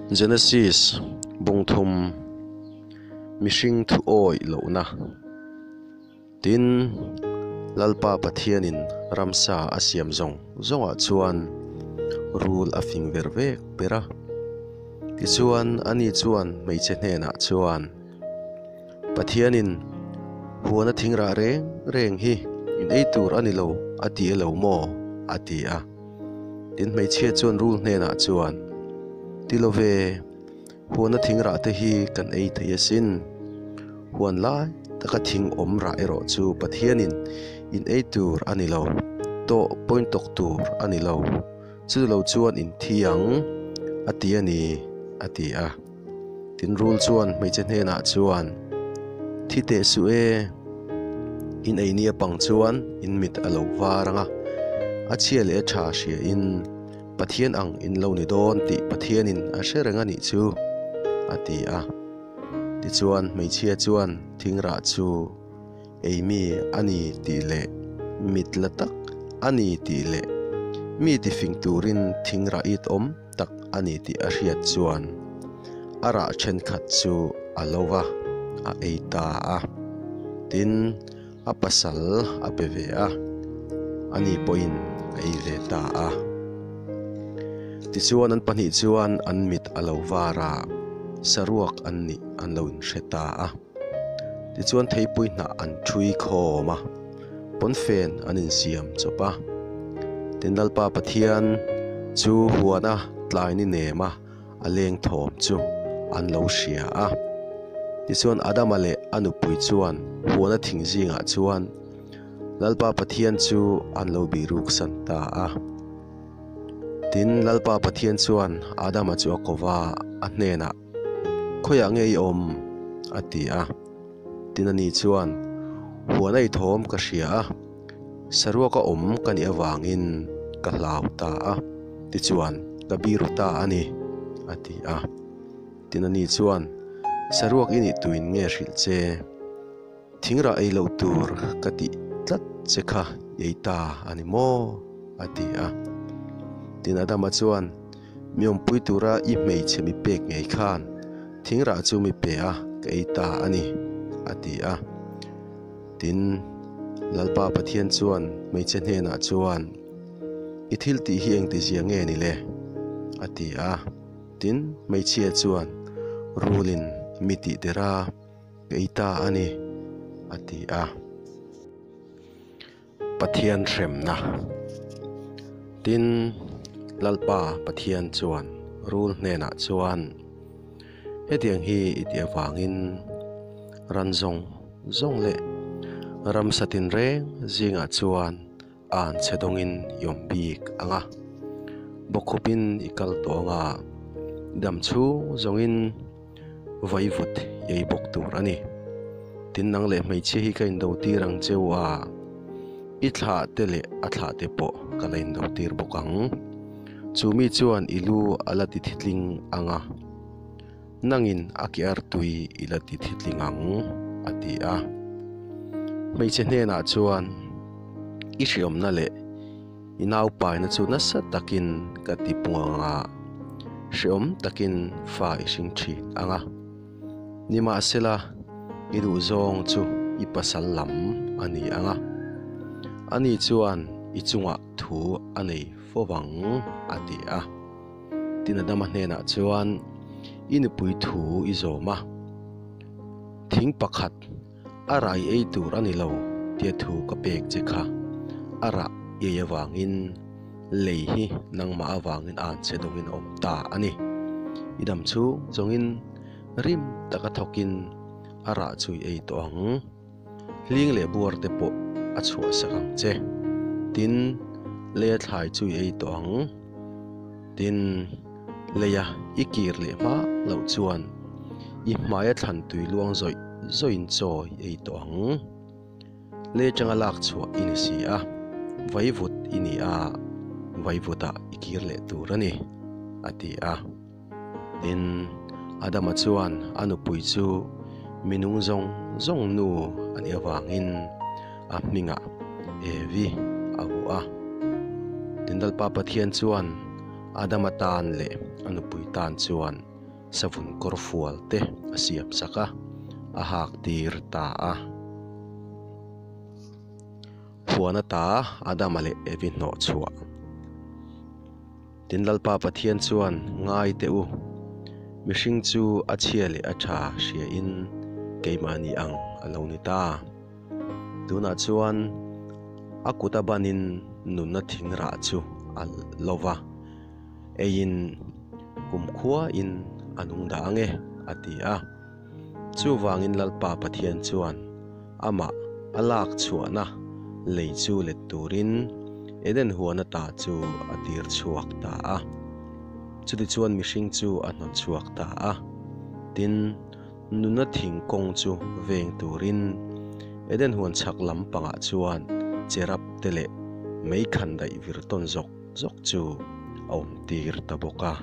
Genesis bung thum mihring thu awih lohna Tin, Lalpa Pathianin ramsa a siam zawng zawngah chuan rul a fing ver vek ber a. Tichuan, ani chuan hmeichhe hnenah chuan, Pathianin huana thingrah reng reng hi in ei tur a ni lo a ti elo maw? a ti a. Tin, hmeichhia chuan rul hnenah chuan, Ti lo ve. Huana thing rah te hi kan ei thei asin. Huan lai taka thing awm rah erawh chu Pathianin in ei tur a ni lo, tawh pawhin tawk tur a ni lo, chu lo chuan in thi ang, a ti a ni, a ti a. Tin rul chuan hmeichhe hnenah chuan, Thi teh suh e, in ei nia pang chuan in mit a lo var ang a, a chhia leh a tha hria in, Pathian ang in lo ni dawn tih Pathianin a hre reng a nih chu, a ti a. Tichuan hmeichhia chuan thingrah chu ei mi a ni tih leh mit la tak a ni tih leh mi tifing turin thingrah it awm tak a ni tih a hriat chuan a rah thenkhat chu a lo va, a ei ta a. Tin. A pasal a pe ve a, ani pawhin a ei ve ta a. Tichuan an pahnih chuan an mit a lo var a, saruak an nih an lo inhre ta a. Tichuan theipui hnah an ṭhui khawm a, pawnfen an insiam chawp a. Tin Lalpa Pathian chu huana tlai ni nem a. A leng thawm chu an lo hria a. Tichuan Adama leh a nupui chuan huana thing zingah chuan Lalpa Pathian chu an lo bihruk san ta a. Tin, Lalpa Pathian chuan Adama chu a ko va, a hnenah, Khawiah nge i awm? a ti a. Tin ani chuan, Huana i thawm ka hria a, saruaka awm ka nih avangin ka hlau ta a, tichuan ka biru ta a ni, a ti a. Tin ani chuan, Saruak i nih tuin nge hrilh che? Thingrah ei loh tur ka tih tlat che kha i ei ta a ni maw? a ti a. Tin Adama chuan, Mi awmpui tura i hmeichhe mi pek ngei khan thingrah chu mi pe a, ka ei ta a ni, a ti a. Tin, Lalpa Pathian chuan hmeichhe hnenah chuan, I thil tih hi engtizia nge ni le? a ti a. Tin, hmeichhia chuan, Rulin mi tih der a, ka ei ta a ni, a ti a. Pathian hremna. Tin, Lalpa Pathian chuan rul hnenah chuan, Hetiang hi i tih avangin ran zawng zawng leh ramsa tinreng zingah chuan an chhe dawngin i awm bik ang a, bawkkhupin i kal tawh ang a, dam chhung zawngin vaivut i ei bawk tur a ni. Tin nang leh hmeichhia hi ka indo tir ang cheu a, i thlah te leh a thlah te pawh ka la indo tir bawk ang. Chu mi chuan i lu a la ti thitling ang a, nangin a ke artui i la ti thitling ang, a ti a. Hmeichhe hnenah chuan i hriawmna leh I naupaina chu nasa takin ka ti pung ang a, hrehawm takin fa i hring thin ang a. Nimahsela, i duhzawng chu i pasal lam a ni ang a, ani chuan i chungah thu a nei fo vang, a ti a. Tin Adama hnenah chuan, I nupui thu i zawm a, thing pakhat, A rah i ei tur a ni lo tia thu ka pek che kha a rah i ei avangin lei hi nangmah avangin an che dawngin a awm ta a ni. I dam chhung zawngin rim taka thawkin a rah chu i ei tawh ang. Hling leh buar te pawh a chhuahsak ang che. Tin, leia thlai chu i ei tawh ang. Tin, leia i kir leh hma loh chuan i hmaia thlan tui luang zawih zawihin chaw i ei tawh ang. Lei atanga lak chhuah i ni si a, vaivut i ni a, vaivutah i kir leh tur a ni, a ti a. Tin, Adama chuan a nupui chu minung zawng zawng nu a nih avangin a hmingah Evi a vuah a. Tin, Lalpa Pathian chuan Adama tan leh a nupui tan chuan. Savun kawr fual te a siam sak a, a hak tir ta a. Huan ata Adama leh Evi hnawh chhuah. Tin Lalpa Pathian chuan ngai teh u, mihring chu a chhia leh a tha hria in keimahni ang a lo ni ta. Tunah chuan a kut a banin nunna thing rah chu a lo va. Eiin kumkhua in a nung dah ang e, a ti a. Chuvangin Lalpa Pathian chuan amah a lak chhuahna lei chu let turin Eden huan ata chu a tir chhuak ta a. Chutichuan mihring chu a hnawt chhuak ta a. Tin, nuna thing kawng chu veng turin Eden huan chhak lam pangah chuan cherub te leh mei khan daih vir tawn zawk zawk chu a awm tir ta bawk a.